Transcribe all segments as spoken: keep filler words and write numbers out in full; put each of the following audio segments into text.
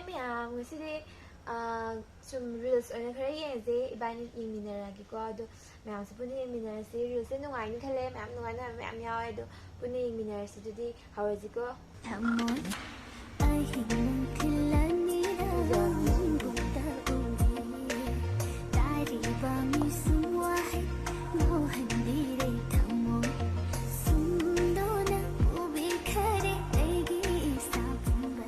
ꯃꯌꯥꯝ, ꯉꯁꯤꯗꯤ ꯑꯥ, ꯁꯨꯝ reels ꯑꯣꯏꯅ ꯈꯔ ꯌꯦꯡꯉꯁꯦ꯫ ꯏꯕꯥꯅꯤ ꯌꯦꯡꯃꯤꯟꯅꯔꯒꯦꯀꯣ꯫ ꯑꯗꯣ ꯃꯌꯥꯝꯁꯨ ꯄꯨꯟꯅ ꯌꯦꯡꯃꯤꯟꯅꯔꯁꯦ꯫ Reelsꯁꯦ ꯅꯨꯡꯉꯥꯏꯅꯤ ꯈꯜꯂꯦ꯫ ꯃꯌꯥꯝ ꯅꯨꯡꯉꯥꯏ ꯅꯨꯡꯉꯥꯏꯕ ꯃꯌꯥꯝ ꯌꯥꯎꯋꯦ꯫ ꯑꯗꯣ ꯄꯨꯟꯅ ꯌꯦꯡꯃꯤꯟꯅꯔꯁꯦ꯫ ꯑꯗꯨꯗꯤ ꯍꯧꯔꯁꯤꯀꯣ꯫ ꯊꯃꯣꯏ ꯑꯍꯤꯡ ꯅꯨꯡꯊꯤꯜ ꯑꯅꯤꯔꯛ ꯅꯪꯕꯨ ꯇꯧꯒꯦ꯫ ꯇꯥꯔꯤꯕ ꯃꯤꯁꯨꯝ ꯋꯥꯍꯩ ꯉꯥꯎꯍꯟꯕꯤꯔꯦ ꯊꯃꯣꯏ꯫ ꯁꯨꯝꯗꯣꯅ ꯄꯨꯕꯤꯈꯔꯦ ꯑꯩꯒꯤ ꯏꯁꯥ ꯄꯨꯝꯕ꯫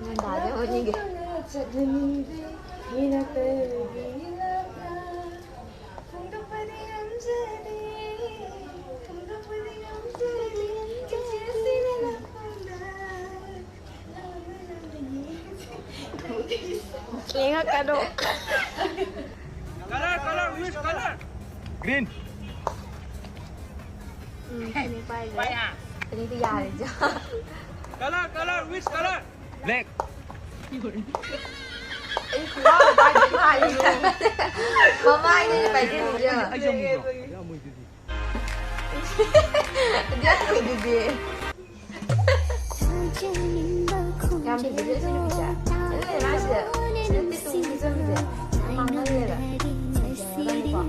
ꯅꯪ ꯇꯥꯗꯦ, ꯍꯣꯠꯅꯤꯡꯒꯦ꯫ ꯆꯠꯍꯟꯅꯤꯡꯗꯦ ꯃꯤꯅ ꯀꯩꯒꯤ ꯂꯥꯞꯅ ꯐꯣꯡꯗꯣꯛꯄꯗꯤ ꯉꯝꯖꯗꯦ꯫ ꯐꯣꯡꯗꯣꯛꯄꯗꯤ ꯉꯝꯖꯗꯦ꯫ ꯆꯤꯊꯤ ꯑꯁꯤꯅ ꯅꯪꯉꯣꯟꯗ ꯌꯦꯡꯉꯛꯀꯅꯨ꯫ Color, color, which color? Green. ꯎꯝ, ꯐꯅꯦꯛ ꯄꯥꯏꯔꯦ꯫ ꯐꯅꯦꯛꯇꯤ ꯌꯥꯔꯦ, ꯖꯣ꯫ Color, color, which color? Black. ꯑꯩ ꯈꯨꯡꯒꯥꯎ ꯄꯥꯏꯗꯦ ꯍꯥꯏꯌꯦ꯫ ꯃꯃꯥꯏꯅꯦ ꯄꯥꯏꯖꯔꯤꯁꯦ꯫ ꯑꯩꯁꯨ ꯑꯃꯨꯕ꯭ꯔꯣ? ꯑꯩꯁꯨ ꯑꯃꯨꯕ꯭ꯔꯣ? ꯑꯗꯨ ꯑꯃꯨꯕꯗꯨꯗꯤ꯫ ꯌꯥꯝ ꯐꯖꯩ ꯁꯤ ꯅꯨꯄꯤꯁꯦ꯫ ꯑꯗꯨꯅꯦ ꯃꯥꯁꯤꯗ ꯅꯨꯄꯤ ꯇꯨꯡ ꯐꯖꯕꯁꯦ꯫ ꯃꯥꯡꯍꯜꯂꯦꯕ꯫ ꯐꯖꯔꯒꯅꯤꯀꯣ꯫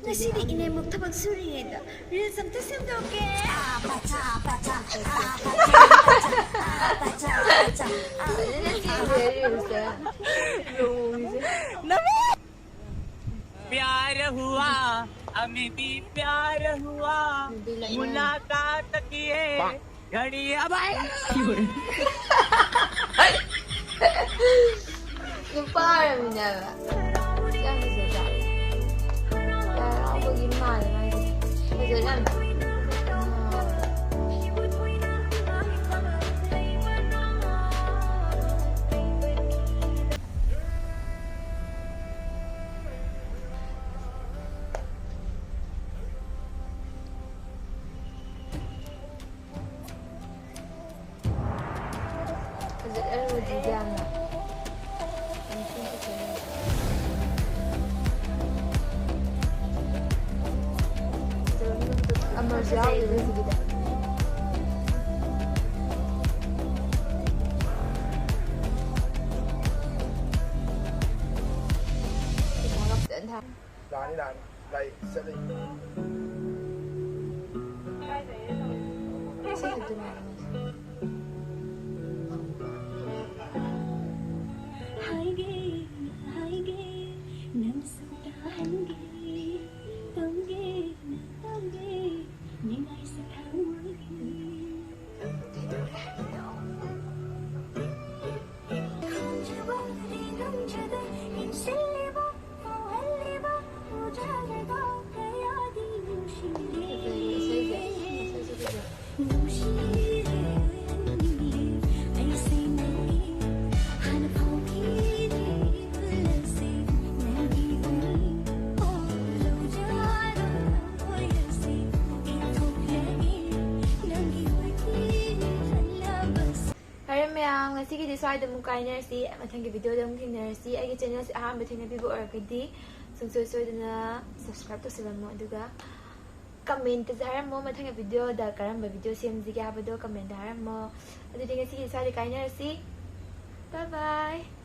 ꯉꯁꯤꯗꯤ ꯏꯅꯦꯃꯨꯛ ꯊꯕꯛ ꯁꯨꯔꯤꯉꯩꯗ reels ꯑꯝꯇ ꯁꯦꯝꯗꯣꯛꯀꯦ꯫ ꯐꯖꯅ ꯁꯦꯝꯗꯦ reelsꯁꯦ꯫ ꯂꯨꯍꯣꯡꯉꯤꯁꯦ꯫ प्यार हुआ, हमें भी प्यार हुआ, मुलाकात किए, घड़ी अब आए। ꯅꯨꯄꯥ ꯑꯣꯏꯔꯝꯃꯤꯅꯦꯕ꯫ ꯌꯥꯝ ꯐꯖꯗ꯭ꯔꯥ? ꯂꯥꯏ ꯍꯔꯥꯎꯕꯒꯤ ꯃꯥꯜꯂꯦ ꯃꯥꯏꯁꯦ꯫ ꯐꯖꯗ꯭ꯔꯥ ꯌꯥꯝꯅ? ꯐꯖꯔꯝꯃꯗꯤ ꯌꯥꯝꯅ꯫ ꯑꯃ ꯌꯥꯎꯗꯦ ꯁꯤꯒꯤꯗ꯫ ꯄꯩꯁꯥꯒ ꯐꯖꯅ ꯊꯥ꯫ ꯂꯥꯛꯑꯅꯤ, ꯂꯥꯛꯑꯅꯤ꯫ ꯂꯥꯛꯑꯦ, ꯆꯠꯂꯦ꯫ ꯁꯤ ꯈꯛꯇꯅꯦ꯫ ꯍꯥꯏꯒꯦ, ꯍꯥꯏꯒꯦ, ꯅꯪꯁꯨ ꯇꯥꯍꯟꯒꯦ, ꯇꯧꯒꯦꯅ ꯇꯧꯒꯦ, ꯅꯤꯡꯉꯥꯏꯁꯨ ꯊꯝꯃꯒꯦ꯫ ꯈꯪꯖꯕꯗꯤ ꯉꯝꯖꯗꯦ, ꯏꯟꯁꯤꯜꯂꯤꯕ, ꯐꯥꯎꯍꯜꯂꯤꯕ, ꯎꯖꯔꯒ ꯀꯌꯥꯗꯤ ꯅꯨꯡꯁꯤꯔꯦ꯫ ꯐꯖꯩꯌꯦ, ꯏꯁꯩꯁꯦ꯫ ꯏꯁꯩꯁꯦ ꯐꯖꯩ꯫ ꯅꯨꯡꯁꯤꯔꯦ, ꯑꯩꯁꯦ ꯅꯪꯒꯤ ꯍꯥꯟꯅ ꯐꯥꯎꯈꯤꯗ꯭ꯔꯤ ꯈꯨꯜꯂꯁꯦ ꯅꯪꯒꯤ ꯑꯣꯏ꯫ ꯑꯣ, ꯂꯧꯖꯔꯣ ꯊꯃꯣꯏ ꯑꯁꯤ, ꯏꯊꯣꯛꯂꯒꯦ ꯅꯪꯒꯤ ꯑꯣꯏꯈꯤꯅꯤ ꯈꯜꯂꯕꯁꯦ꯫ ꯐꯔꯦ ꯃꯌꯥꯝ, ꯉꯁꯤꯒꯤꯗꯤ ꯁ꯭ꯋꯥꯏꯗ ꯑꯃꯨꯛ ꯀꯥꯏꯅꯔꯁꯤ꯫ ꯃꯊꯪꯒꯤ ꯚꯤꯗꯤꯑꯣꯗ ꯑꯃꯨꯛ ꯊꯦꯡꯅꯔꯁꯤ꯫ ꯑꯩꯒꯤ ꯆꯦꯅꯦꯜꯁꯦ ꯑꯍꯥꯟꯕ ꯊꯦꯡꯅꯕꯤꯕ ꯑꯣꯏꯔꯒꯗꯤ ꯁꯨꯡꯁꯣꯏ ꯁꯣꯏꯗꯅ ꯁꯕꯁꯀ꯭ꯔꯥꯏꯕ ꯇꯧꯁꯤꯜꯂꯝꯃꯣ꯫ ꯑꯗꯨꯒ ꯀꯃꯦꯟꯇꯁꯨ ꯍꯥꯏꯔꯝꯃꯣ, ꯃꯊꯪꯒꯤ ꯚꯤꯗꯤꯑꯣꯗ ꯀꯔꯝꯕ ꯚꯤꯗꯤꯑꯣ ꯁꯦꯝꯁꯤꯒꯦ ꯍꯥꯏꯕꯗꯣ ꯀꯃꯦꯟꯇ ꯍꯥꯏꯔꯝꯃꯣ꯫ ꯑꯗꯨꯗꯤ ꯉꯁꯤꯒꯤ ꯁ꯭ꯋꯥꯏꯗ ꯀꯥꯏꯅꯔꯁꯤ꯫ Bye bye꯫